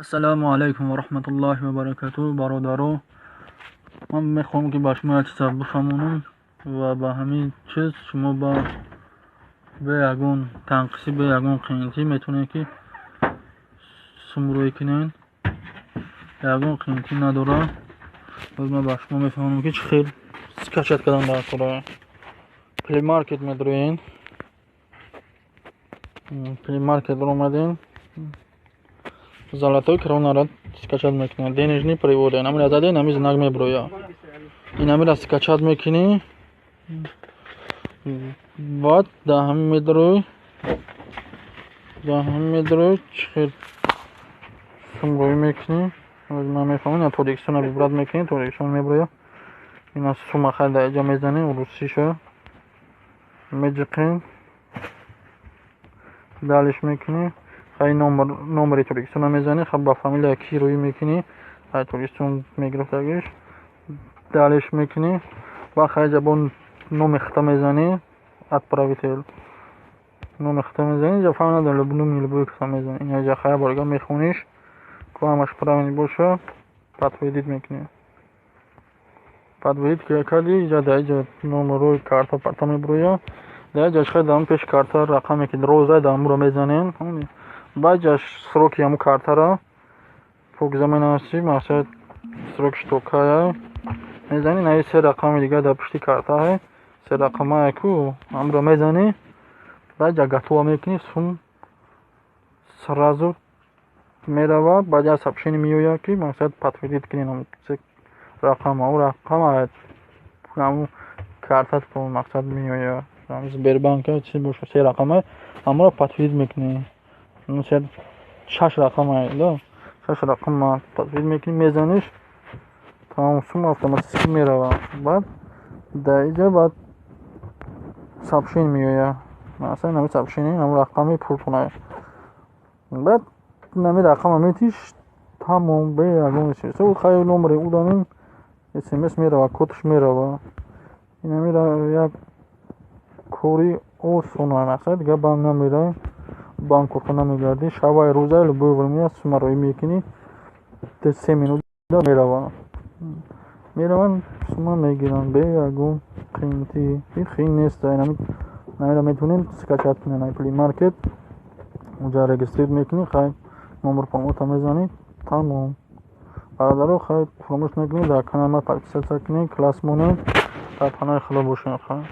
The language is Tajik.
Ассалому алайкум ва раҳматуллоҳи ва баракатуҳ. Бародаро, ман мехоҳам, ки ба шумо як чиза бифаҳмонам ва ба ҳамин чиз шумо бе ягон танқисӣ, бе ягон қиинтӣ метавонед, ки сум рӯй кунед, ягон қиинтӣ надорад. Боз ман ба шумо мефаҳмонам, ки чӣ хел скачать кардан дар кора. Play Market медроен. Play Market омадем, «Золотой коронаро» скачать мекунед, «Денежный перевод», инамира задед, инами знак меброяд, инамира скачать мекунӣ. Баъд дар ҳамин медрои, дар ҳамин медрои, чӣ хел сум рӯй мекунӣ, ман мефаҳмам. Ина Тоҷикистонро выбрать мекунӣ, Тоҷикистон меброяд. Ина сума хай дар инҷа мезанем, русиша меҷиқем, дальше мекунӣ. Хай, номери Тоҷикистонро мезанӣ, хай, ба фамилия ки рӯй мекунӣ, хай, Тоҷикистон мегирифтагиш, дальше мекунӣ. Ба хай ҷа бо номи хита мезанӣ, отправитель номи хита мезанӣ, инҷа фарқ надорад, номи любой каса мезанӣ. Ина ҷа хай борга мехониш, ку ҳамаш правильный боша, подтвердить мекунӣ. Подтвердить ки кардӣ, инҷа дар инҷа номерҳои карта парта меброяд. Дар инҷа хай дар пеши карта рақаме, ки роза, дар ҳамуро мезанем. Баъд ҷа сроки ҳамун картаро покиза менависӣ, мақсад срокиш то кая мезанӣ. Наи се рақами дигар дар пушти картаҳе, се рақамае ку, ҳамуро мезанӣ. Баъд ҷа готово мекунӣ, сум сразу мерава. Баъд як сообщение меояд, ки мақсад подтвердить кунед се рақама. Он рақама ҳамун картатон мақсад меояд, Сбербанка чи боша, се рақама, ҳамуро подтвердить мекунӣ. Шаш рақама да, шаш рақама подтвердить мекунӣ, мезаниш, тамом, сумма автоматически мерава. Баъд дар инҷа баъд сообщение меояд, масалан, ҳамин сообщение ҳамун рақами пултона. Баъд ҳамин рақама метиш, тамом, бе ягон хай номери уданем, смс мерава, кодш мерава. Инамира як кори осона, мақсад дигар банк намеравем, банк намегардӣ, шабаи рӯза, любое время сумма роӣ мекунӣ, 3 минута мерава, мераванд, сумма мегиранд бе ягон қиинтӣ. Қиин нест. Намира метавонед скачать кунед ай Play Market, унҷа регистрировать мекунӣ, хай, номер паролта мезанӣ, тамом. Бародаро, хай, фаромӯш накунед, дар канали ман подписаться кунед, класс монед, дар паноҳи Худо бошед, хай.